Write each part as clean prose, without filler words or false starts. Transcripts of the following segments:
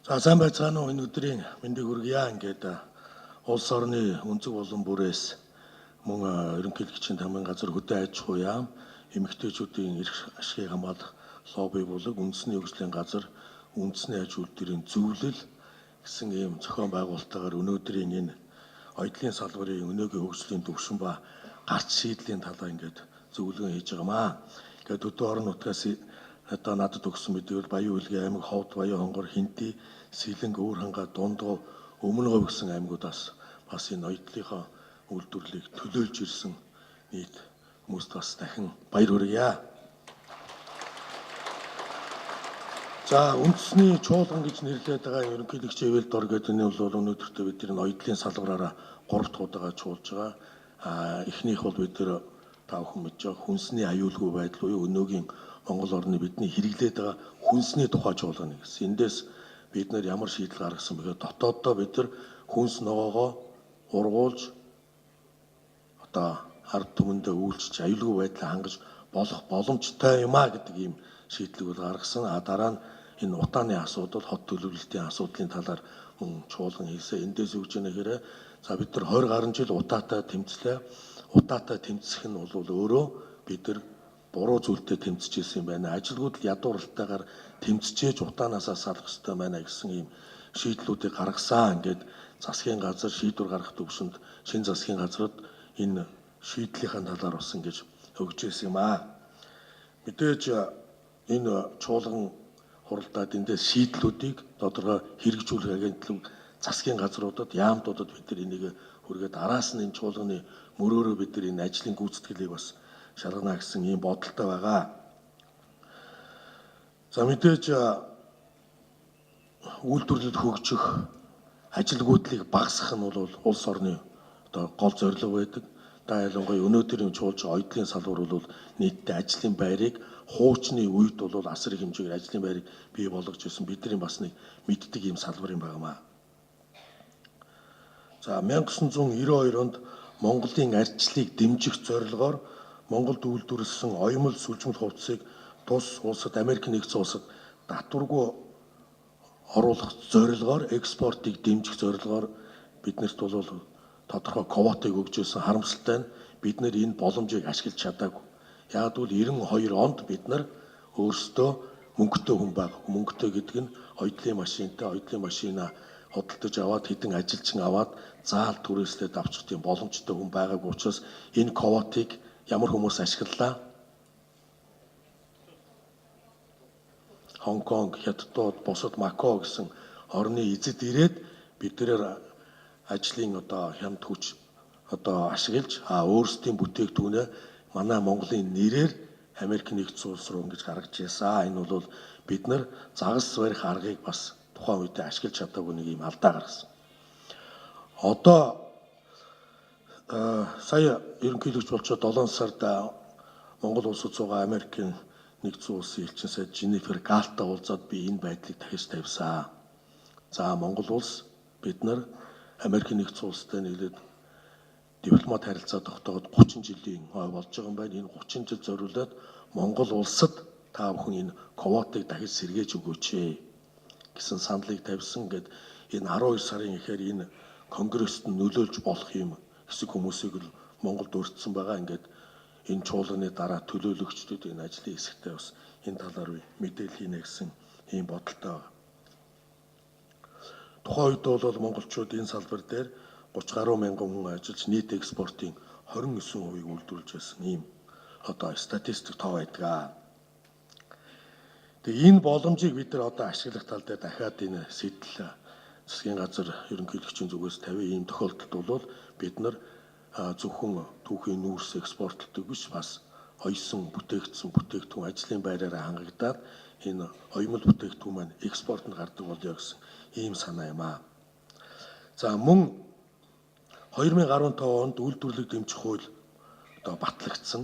За сайн байцгаана уу, энэ өдрийн мэндийг хүргье. Ингээд улс орны өнцөг болон бүрээс мөн ерөнхийлөгчийн тамгын газар хөдөө аж ахуй яам, эмэгтэйчүүдийн эрх ашигыг хамгаалах лобби булаг, үндэсний хөгжлийн газар, үндэсний аж үйлдвэрийн зөвлөл гэсэн ийм зохион байгуулалтаагаар өнөөдрийн энэ оюутлын салбарын өнөөгийн хөгжлийн түвшин ба гарц шийдлийн талаар ингээд зөвлөгөө хийж байгаамаа. Ингээд хөдөө орон нутгаас одоо надад өгсөн мэдээлэл Баян Үйлгийн аймаг, Ховд, Баян Хонгор, Хинти, Сэлэнг, Өвөр хангай, Дундгов, Өмнөговь гэсэн аймагудаас бас энэ оюутлынхаа үйлдвэрлэлийг төлөөлж ирсэн нийт хүмүүст бас дахин баяр хүргье. За үндэсний чуулган гэж нэрлэдэг байгаа ерөнхийлөгч Эвэл Дор гэдэг энэ бол өнөөдөртөө бид нар оюутлын салбараараа 3 дахь удаага чуулж байгаа. Эхнийх бол бид нар та бүхэн мэдж байгаа хүнсний аюулгүй байдал буюу өнөөгийн Монгол орны бидний хэрэглээд байгаа хүнсний тухай чуулгана гэсэн. Эндээс бид нар ямар шийдэл гаргасан бэ гэхээр дотооддоо бид нар хүнс ногоогоо ургуулж одоо ард түмэндээ үйлчилж аюулгүй байдлаа хангаж болох боломжтой юм а гэдэг ийм шийдлийг бол гаргасан. А дараа нь энэ утааны асуудал, хот төлөвлөлтийн асуудлын талаар мөн чуулган хийсэн. Эндээс юу гэж байна гэхээр за бид нар 20 гаруй жил утаатай тэмцлээ. Утаатай тэмцэх нь бол өөрөө бид нар буруу зүйлтэй тэмцэж ирсэн юм байна. Ажилгүйдэл ядууралтайгаар тэмцчихээж утаанаасаа салах хэрэгтэй байна гэсэн ийм шийдлүүдийг гаргасан. Ингээд засгийн газар шийдвэр гаргах төвшөнд шинэ засгийн газрууд энэ шийдлийнхаа талаар бас ингэж өгч ирсэн юм аа. Мэдээж энэ чуулган хуралдаад эндээс шийдлүүдийг тодорхой хэрэгжүүлэх агентлаг засгийн газруудад, яамдуудад бид нар энийг хүргээд араас нь энэ чуулганы мөрөөрөө бид нар энэ ажлын гүйцэтгэлийг бас шалгана гэсэн ийм бодолтой байгаа. За мэдээж үйлдвэрлэл хөгжих, ажилгүйдлийг багасгах нь бол улс орны одоо гол зорилго байдаг. Та ялангуяа өнөөдрийн чуулж оюутлын салбар бол нийтдээ ажлын байрыг хуучны үед бол асар их хэмжээгээр ажлын байрыг бий болгож ирсэн бидний бас нэг мэддэг ийм салбар юм байна. За 1992 онд Монголын ардчлалыг дэмжих зорилгоор Монголд үйлдвэрлэсэн оёмол сүлжмэл хувцсыг тус улсад, Америк нэгдсэн улсад татваргүй оруулах зорилгоор, экспортыг дэмжих зорилгоор биднэрт бол тодорхой квотыг өгч ирсэн. Харамсалтай нь бид нэр энэ боломжийг ашиглаж чадаагүй. Яг гэвэл 92 онд бид нар өөрсдөө мөнгөтэй хүн байгаа. Мөнгөтэй гэдэг нь оюутлын машинтай, оюутлын машина худалдаж аваад хэдэн ажилчин аваад заал түрээслээд авчих тийм боломжтой хүн байгаагүй учраас энэ квотыг ямар хүмүүс ашиглалаа? Хонконг, Хятадууд, бусад Макао гэсэн орны эзэд ирээд биднээр ажлын одоо хямд хүч одоо ашиглаж өөрсдийн бүтээгдэхүүнээ манай Монголын нэрээр Америк нэгдсэн улс руу ингэж гаргаж ирсэн. Энэ бол бид нар загас барих аргыг бас тухайн үедээ ашиглаж чадаагүй нэг юм алдаа гаргасан. Одоо сая ерөнхийлөгч болчоод 7 сард Монгол улсад суугаа Америкийн нэгдсэн улсын элчин сайд Женнифер Галтай уулзаад би энэ байдлыг дахиж тавьсан. За Монгол улс бид нар Америкийн нэгдсэн улстай нийлээд дипломат харилцаа тогтоогод 30 жилийн ой болж байгаа юм байна. Энэ 30 жил зориулаад Монгол улсад та бүхэн энэ квотыг дахиж сэргээж өгөөч гэсэн саналыг тавьсан. Ингээд энэ 12 сарын ихээр энэ конгресст нөлөөлж болох юм хэсэг хүмүүсийг л Монголд өртсөн байгаа. Ингээд энэ чуулганы дараа төлөөлөгчдөд энэ ажлын хэсэгтээ бас энэ талаар мэдээлэл хийнэ гэсэн ийм бодолтой байгаа. Тухайн үед бол монголчууд энэ салбар дээр 30 гаруй мянган хүн ажиллаж нийт экспортын 29%-ийг үйлдвэрлэж байсан ийм одоо статистик тоо байдаг. Тэгээ энэ боломжийг бид нар одоо ашиглах тал дээр дахиад энэ сэтэл засгийн газар ерөнхийлөгчийн зүгээс тавь. Ийм тохиолдолд бол бид нар зөвхөн түүхийн нүүрс экспортлдог биш, бас оёсон бүтээгдсэн бүтээгдэхүүн ажлын байраараа хангагдаад энэ оёмол бүтээгдэхүүн маань экспортод гардаг болёо гэсэн ийм санаа юм аа. За мөн 2015 онд үйлдвэрлэлийг дэмжих хууль одоо батлагдсан.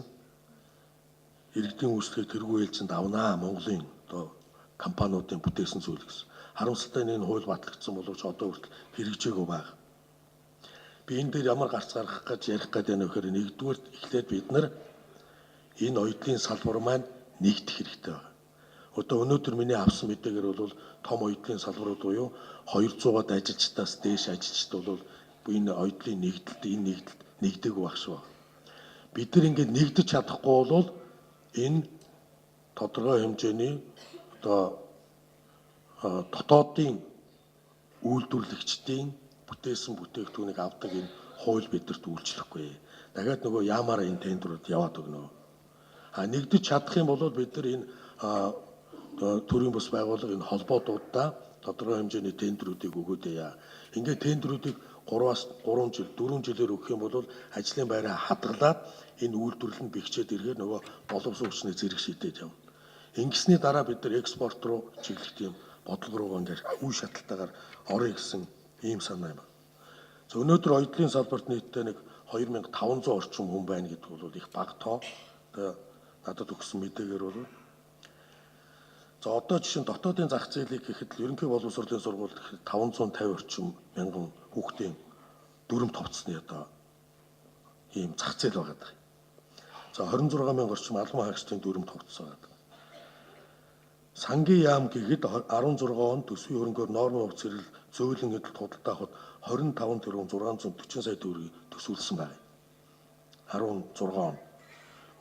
Иргэдийн үйлчлэгийг тэргүй ээлжинд авнаа Монголын одоо компаниудын бүтээсэн зүйл гэсэн. Харамсалтай нь энэ хууль батлагдсан боловч одоо хүртэл хэрэгжээгүй байна. Би энэ дээр ямар гарц гаргах гэж ярих гээд байна вэ гэхээр нэгдүгээр эхлээд бид нар энэ оюутлын салбар маань нэгдэх хэрэгтэй байна. Одоо өнөөдөр миний авсан мэдээгээр бол том оюутлын салбарууд буюу 200-аад ажилчдаас дээш ажилчид бол энэ оюутлын нэгдэлт энэ нэгдэлт нэгдээгүй байх шүү. Бид нар ингээд нэгдэж чадахгүй бол энэ тодорхой хэмжээний одоо дотоодын үйлдвэрлэгчдийн бүтээсэн бүтээгдэхүүнийг авдаг энэ хууль бидэрт үйлчлэхгүй. Дахиад нөгөө яамаараа энэ тендерүүд яваад өгнө. А нэгдэж чадах юм бол бид нар энэ төрийн бус байгууллага энэ холбоотуудаа тодорхой хэмжээний тендерүүдийг өгөөд яа. Ингээд тендерүүдийг 3-аас 3 жил, 4 жилээр өгөх юм бол ажлын байраа хадгалаад энэ үйлдвэрлэл нь бэхжээд ирэхээр нөгөө боловсон хүчний зэрэг шийдээд явна. Ингэсний дараа бид нар экспорт руу чиглэх тийм бодлого руу ингээд үе шаталтайгаар орё гэсэн ийм санаа юм. За өнөөдөр оюутлын салбарт нийтдээ нэг 2500 орчим хүн байна гэдэг бол их бага тоо. Тэгээ надад өгсөн мэдээгээр бол за одоо жишээ нь дотоодын зах зээлийг гэхэд л ерөнхий боловсролын сургууль гэхэд 550 орчим мянган хүүхдийн дүрм товцсны одоо ийм зах зээл байгаа. За 26 мянга орчим албан хаагчдын дүрм товцсон байгаа. Сангийн яам гэхэд 16 онд төсвийн хөрөнгөөр нормын хувьд зэрэг зөөлөн хэдэлт худалдаа авахд 25 тэрбум 640 сая төгрөгийг төсөөлсөн байна. 16 он.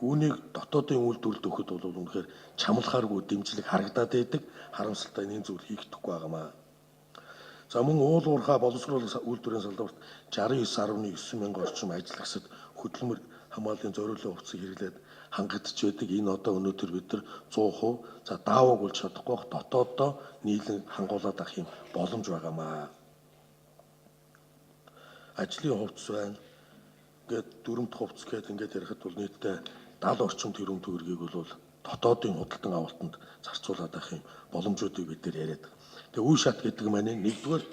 Үүнийг дотоодын үйлдвэрлэлд өгөхөд бол үнэхээр чамлахааргүй дэмжлэг харагдаад байдаг. Харамсалтай энэ зүйл хийгдэхгүй байгаамаа. За мөн уул уурхай боловсруулах үйлдвэрийн салбарт 69.9 мянган орчим ажиллагсад хөдөлмөр хамгааллын зориулалтын хувцсыг хэрэглээд хангагдж байдаг. Энэ одоо өнөөдөр бид нар 100% за даавууг болж чадахгүй бах дотооддоо нийлэн хангуулад авах юм боломж байгаамаа. Ажлын хувцс байна. Ингээд дүрмт хувцс гээд ингээд ярихад бол нийтдээ 70 орчим тэрбум төгрөгийг бол дотоодын худалдан авалтанд зарцуулаад авах юм боломжуудыг бид нар яриад байгаа. Тэгээ үе шат гэдэг маань нэгдүгээр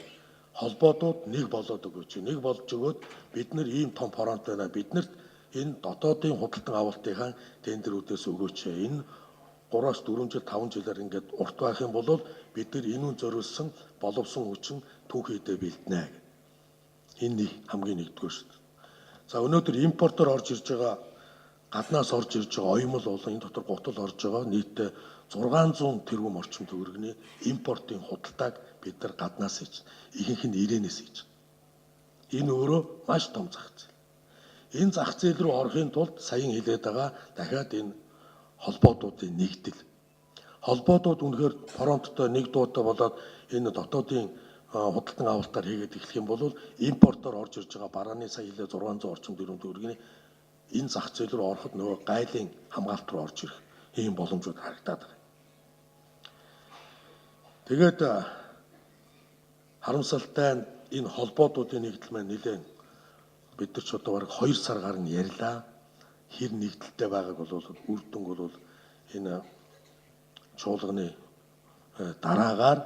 холбоотууд нэг болоод өгөөч. Нэг болж өгөөд бид нар ийм том фронт байна. Биднэрт энэ дотоодын худалдан авалтынхаа тендерүүдээс өгөөч. Энэ 3-аас 4 жил 5 жилээр ингээд урт байх юм бол бид нар энүүн зориулсан боловсон хүчин түүхийдээ бэлднэ. Энэ нэг хамгийн нэгдүгээр шүү дээ. За өнөөдөр импортоор орж ирж байгаа гаднаас орж ирж байгаа оёмол болон энэ дотор гутал орж байгаа нийтдээ 600 тэрбум орчим төгрөгийн импортын худалдааг бид нар гаднаас хийж, ихэнх нь Ирээнээс хийж. Энэ өөрөө маш том зах зээл. Энэ зах зээл рүү орохын тулд саяхан хэлээд байгаа дахиад энэ холбоотуудын нэгдэл. Холбоотууд үнэхээр фронттой нэг дуутай болоод энэ дотоодын худалдан авалтаар хийгээд эхлэх юм бол импортоор орж ирж байгаа барааны сая хэлээ 600 орчим тэрбум төгрөгийн энэ зах зээл рүү ороход нөгөө гайлын хамгаалалт руу орж ирэх ийм боломжууд харагдаад байгаа. Тэгээд харамсалтай нь энэ холбоотуудын нэгдэл маань нэлээд бид нар ч одоо бараг 2 сар гарan ярьлаа. Хэр нэгдэлтэй байгааг бол үр дүнг бол энэ чуулганы дараагаар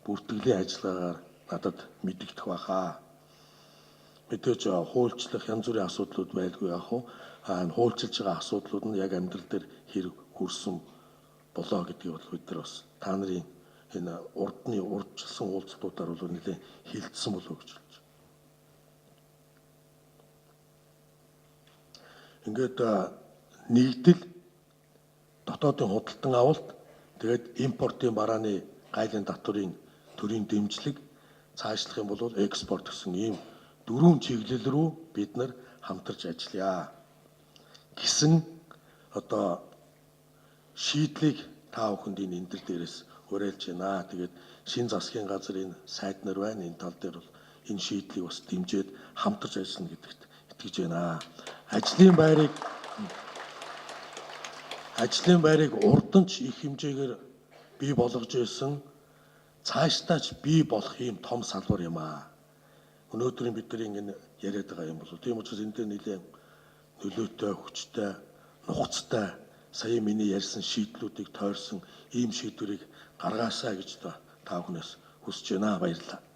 бүртгэлийн ажиллагаагаар надад мэдэгдэх байхаа. Мэдээж хуульчлах янз бүрийн асуудлууд байлгүй яах вэ? А хуульчилж байгаа асуудлууд нь яг амьдрал дээр хэрэг хүрсэн болоо гэдгийг бол бид нар бас та нарын энэ урдны урдчилсан уулзалтуудаар бол нэлээд хилцсэн болов уу гэж бодож байна. Ингээд нэгдэл дотоодын худалдан авалт тэгээд импортын барааны гайлын татварын төрийн дэмжлэг цаашлах юм бол экспорт гэсэн ийм дөрвөн чиглэл рүү бид нар хамтарч ажиллая гэсэн одоо шийдлийг та бүхэнд энэ эндэр дээрээс уриалж байна. Тэгээд шин засгийн газар энэ сайд нар байна. Энэ тал дээр бол энэ шийдлийг бас дэмжиж хамтарч ажиллана гэдэгт итгэж байна. Ажлын байрыг урдан ч их хэмжээгээр бий болгож ирсэн, цаашдаа ч бий болох ийм том салбар юм аа. Өнөөдрийн бидний энэ яриад байгаа юм бол тийм учраас энэ дээр нэлээд нөлөөтэй, хүчтэй, нухацтай сая миний ярьсан шийдлүүдийг тойрсон ийм шийдвэрийг гаргаасаа гэж та бүхнээс хүсэж байна. Баярлалаа.